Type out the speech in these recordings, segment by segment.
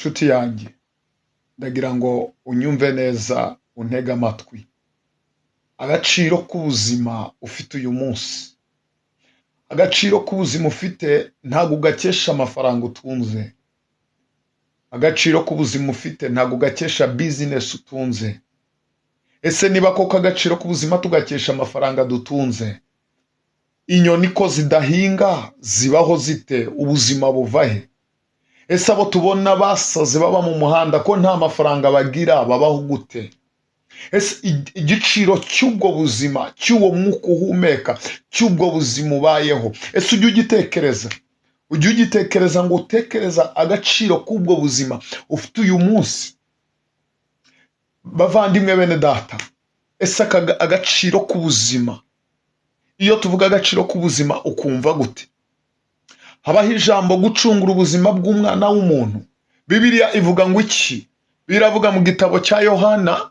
Nshuti yanjye, ndagira ngo unyumve neza, untege amatwi. Agaciro k'ubuzima ufite uyu munsi, agaciro k'ubuzima ufite ntabwo ugakesha amafaranga utunze. Agaciro k'ubuzima ufite ntabwo ugakesha business utunze. Ese niba koko agaciro k'ubuzima tugakesha amafaranga dutunze, inyoni ko zidahinga zibaho zite? Ubuzima buva he? Ese abo tubona basaze baba mu muhanda ko nta mafaranga bagira, babaho gute? Ese igiciro cy'ubwo buzima, cy'uwo mwuka uhumeka, cy'ubwo buzima ubayeho, ese ujya ugitekereza? Ujya ugitekereza ngo utekereza agaciro k'ubwo buzima ufite uyu munsi? Bavandimwe, bene data, ese agaciro k'ubuzima, iyo tuvuga agaciro k'ubuzima ukumva gute? Habaho ijambo gucungura ubuzima bw'umwana w'umuntu. Bibiliya ivuga ngo iki? Biravuga mu gitabo cya Yohana,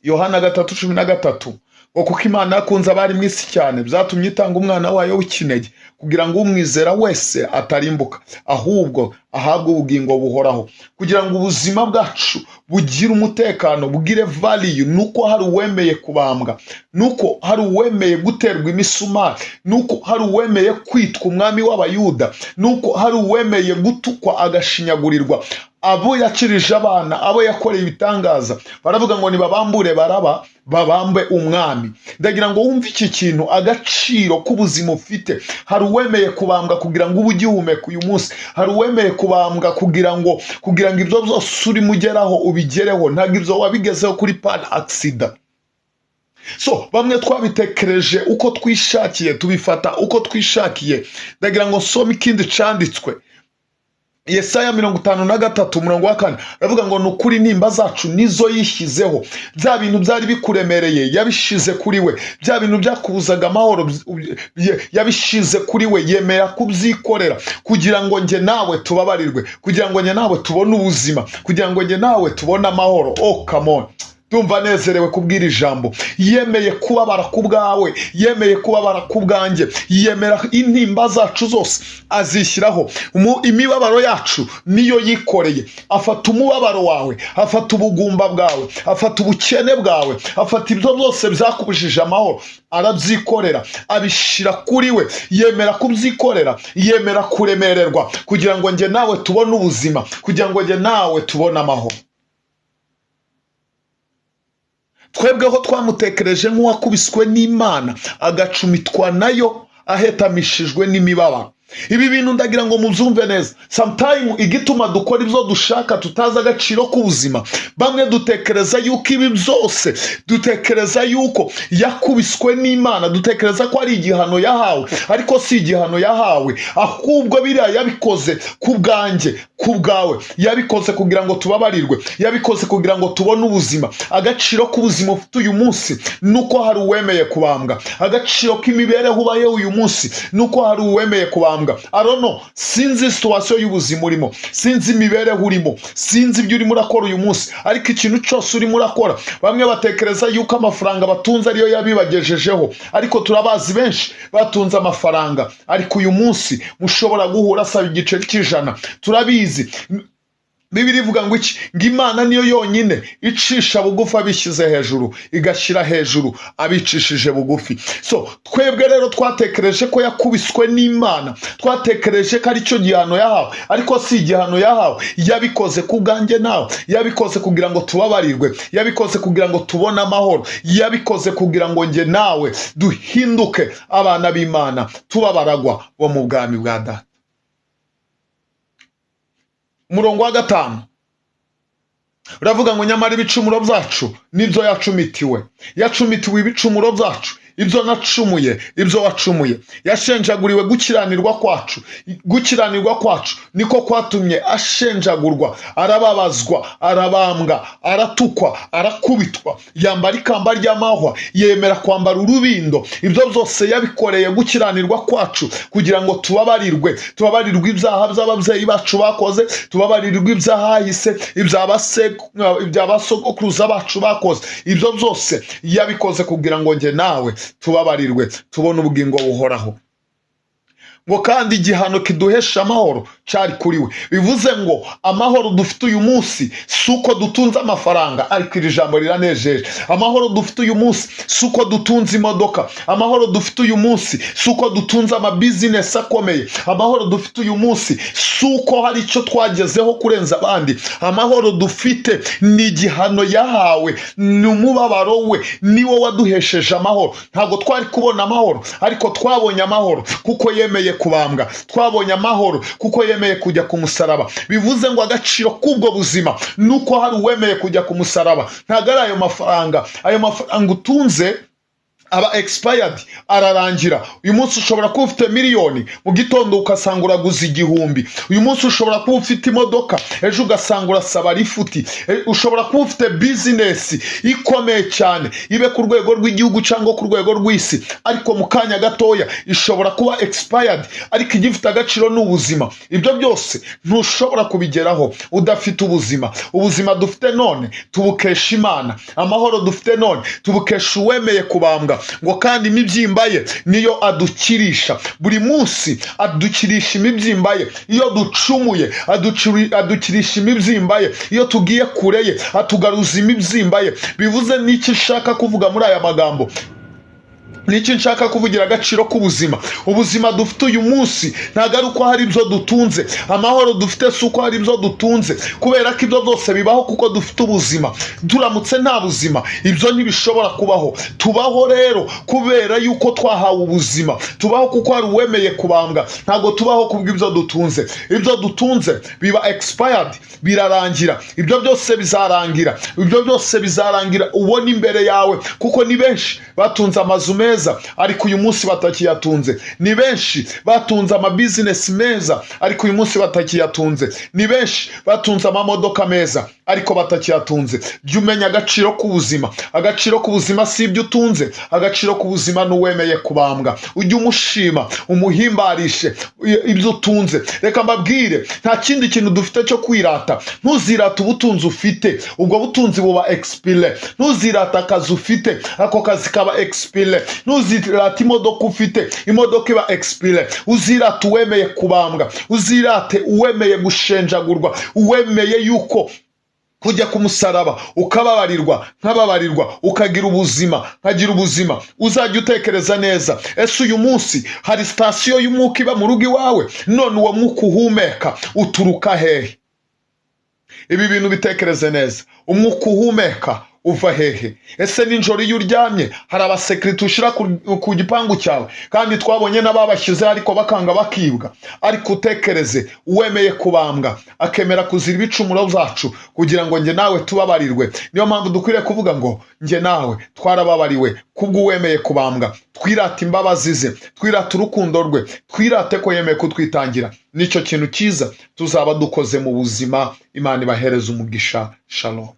Yohana 3:13, ngo kuko Imana yakunze abari mu isi cyane, byatumye itanga umwana wayo w'ikinege, kugira ngo umwizera wese atarimbuka, ahubwo ahabwe ubugingo buhoraho. Kugira ngo ubuzima bwacu bugire umutekano, bugire value, nuko hari uwemeye kubambwa, nuko hari uwemeye guterwa imisumari, nuko hari uwemeye kwitwa umwami w'Abayuda, nuko hari uwemeye gutukwa agashinyagurirwa. Abo yakirije abana, abo yakoreye ibitangaza, baravuga ngo nibabambure Baraba, babambe umwami. Ndagira ngo wumve iki kintu, agaciro k'ubuzima ufite. Hari uwemeye kubambwa kugira ngo ube ugihumeka uyu munsi. Hari uwemeye kubambwa kugira ngo ibyo byose urimo ugeraho ubigereho. Ntabwo ibyo wabigezeho kuri par accident. So bamwe twabitekereje uko twishakiye, tubifata uko twishakiye. Ndagira ngo nsome ikindi canditswe, Yesaya 53 umurongo wa 4, aravuga ngo ni ukuri intimba zacu nizo yishyizeho. Bya bintu byari bikuremereye yabishize kuri we. Bya bintu byakubuzaga amahoro yabishize kuri we, yemera kubyikorera kugira ngo njye nawe tubabarirwe, kugira ngo njye nawe tubone ubuzima, kugira ngo njye nawe tubone amahoro. Oh, come on, ndumva nezerewe kubwira ijambo. Yemeye kubabara ku bwawe, yemeye kubabara ku bwanjye, yemera intimba zacu zose azishyiraho. Imibabaro yacu niyo yikoreye. Afata umubabaro wawe, afata ubugumba bwawe, afata ubukene bwawe, afata ibyo byose byakubujije amahoro, arabyikorera, abishyira kuri we. Yemera kubyikorera, yemera kuremererwa kugira ngo njye nawe tubone ubuzima, kugira ngo njye nawe tubone amahoro. Twebweho twamutekereje nk'uwakubiswe n'Imana, agacumitwa nayo, ahetamishijwe n'imibabaro. Ibi bintu ndagira ngo mubyumve neza. Sometime igituma dukora ibyo dushaka tutazi agaciro k'ubuzima, bamwe dutekereza yuko ibi byose, dutekereza yuko yakubiswe n'Imana, dutekereza ko ari igihano yahawe, ariko si igihano yahawe, ahubwo biriya yabikoze ku bwanjye, ku bwawe. Yabikoze kugira ngo tubabarirwe, yabikoze kugira ngo tubone ubuzima. Agaciro k'ubuzima ufite uyu munsi nuko hari uwemeye kubambwa. Agaciro k'imibereho ubayeho uyu munsi nuko hari uwemeye kubambwa. Arono, sinzi situation y'ubuzima urimo, sinzi imibereho urimo, sinzi ibyo urimo urakora uyu munsi, ariko ikintu cyose urimo urakora, bamwe batekereza yuko amafaranga batunze ariyo yabibagejejeho, ariko turabazi benshi batunze amafaranga, ariko uyu munsi mushobora guhura asaba igiceri cy'100. Turabizi, Bibiliya ivuga ngo iki? Ngo Imana niyo yonyine icisha bugufi abishyize hejuru, igashyira hejuru abicishije bugufi. So twebwe rero twatekereje ko yakubiswe n'Imana, twatekereje ko aricyo gihano yahawe, ariko si igihano yahawe. Yabikoze ku bwanjye nawe, yabikoze kugira ngo tubabarirwe, yabikoze kugira ngo tubone amahoro, yabikoze kugira ngo njye nawe duhinduke abana b'Imana, tubabaragwa bo mu bwami bwa Data. Umurongo wa 5 uravuga ngo nyamara ibicumuro byacu nibyo yacumitiwe. Yacumitiwe ibicumuro byacu, ibyo nacumuye, ibyo wacumuye. Yashenjaguriwe gukiranirwa kwacu. Gukiranirwa kwacu niko kwatumye ashenjagurwa, arababazwa, arabambwa, aratukwa, arakubitwa, yambara ikamba ry'amahwa, yemera kwambara urubindo. Ibyo byose yabikoreye gukiranirwa kwacu kugira ngo tubabarirwe, tubabarirwe ibyaha by'ababyeyi bacu bakoze, tubabarirwe ibyahahise, ibya basogokuruza bacu bakoze. Ibyo byose yabikoze kugira ngo njye nawe tubabarirwe, tubone ubugingo buhoraho. Ngo kandi igihano kiduhesha amahoro Cyari kuri we. Bivuze ngo amahoro dufite uyu munsi si uko dutunze amafaranga, ariko iri jambo riranejeje. Amahoro dufite uyu munsi si uko dutunze imodoka. Amahoro dufite uyu munsi si uko dutunze amabizinesi akomeye. Amahoro dufite uyu munsi si uko hari icyo twagezeho kurenza abandi. Amahoro dufite ni igihano yahawe, ni umubabaro we, niwo waduhesheje amahoro. Ntabwo twari kubona amahoro, ariko twabonye amahoro kuko yemeye kubambwa. Twabonye amahoro kuko yemeye kujya ku musaraba. Bivuze ngo agaciro k'ubwo buzima ni uko hari uwemeye kujya ku musaraba. Ntabwo ari ayo mafaranga. Ayo mafaranga utunze aba expired, ararangira. Uyu munsi ushobora kuba ufite miliyoni, mu gitondo ugasanga uraguza 1000. Uyu munsi ushobora kuba ufite imodoka, ejo ugasanga urasaba lifuti. Ushobora kuba ufite bizinesi ikomeye cyane, ibe ku rwego rw'igihugu cyangwa ku rwego rw'isi, ariko mu kanya gatoya ishobora kuba expired. Ariko igifite agaciro ni ubuzima. Ibyo byose ntushobora kubigeraho udafite ubuzima. Ubuzima dufite none tubukesha Imana. Amahoro dufite none tubukesha uwemeye kubambwa. Ngo kandi imibyimba ye niyo adukirisha. Buri munsi adukirisha imibyimba ye. Iyo ducumuye adukirisha imibyimba ye. Iyo tugiye kure ye atugaruza imibyimba ye. Bivuze n'iki nshaka kuvuga muri aya magambo? Niki nshaka kuvugira? Agaciro k'ubuzima. Ubuzima dufite uyu munsi ntabwo ari uko hari ibyo dutunze. Amahoro dufite si uko hari ibyo dutunze, kubera ko ibyo byose bibaho kuko dufite ubuzima. Turamutse nta buzima, ibyo ntibishobora kubaho. Tubaho rero kubera yuko twahawe ubuzima. Tubaho kuko hari uwemeye kubambwa. Ntabwo tubaho kubw'ibyo dutunze. Ibyo dutunze biba expired, birarangira. Ibyo byose bizarangira, ibyo byose bizarangira ubona imbere yawe, kuko ni benshi batunze amazu meza ariko uyu munsi batakiyatunze. Ni benshi batunze amabizinesi meza ariko uyu munsi batakiyatunze. Ni benshi batunze amamodoka meza ariko batakiyatunze. Jya umenya agaciro k'ubuzima. Agaciro k'ubuzima si ibyo utunze. Agaciro k'ubuzima ni uwemeye kubambwa. Ujye umushima, umuhimbarishe ibyo utunze. Reka mbabwire, nta kindi kintu dufite cyo kwirata. Ntuzirate ubutunzi ufite, ubwo butunzi buba expire. Ntuzirate akazi ufite, ako kazi kaba expire. Ntuzirate imodoka ufite, imodoka iba expire. Uzirate uwemeye kubambwa, uzirate uwemeye gushenjagurwa, uwemeye yuko kujya ku musaraba, ukababarirwa nkababarirwa, ukagira ubuzima nkagira ubuzima. Uzajya utekereza neza: ese uyu munsi hari sitasiyo y'umwuka iba mu rugo iwawe? None uwo mwuka uhumeka uturuka hehe? Ibi bintu bitekereze neza. Umwuka uhumeka uva hehe? Ese nijoro iyo uryamye hari abasekirite ushyira ku gipangu cyawe? Kandi twabonye n'ababashyizeho ariko bakanga, bakibwa. Ariko utekereze uwemeye kubambwa, akemera kuzira ibicumuro byacu kugira ngo njye nawe tubabarirwe. Niyo mpamvu dukwiriye kuvuga ngo njye nawe twarababariwe kubw'uwemeye kubambwa. Twirate imbabazi ze, twirate urukundo rwe, twirate ko yemeye kutwitangira. Nicyo kintu cyiza tuzaba dukoze mu buzima. Imana ibahereza umugisha. Shalom.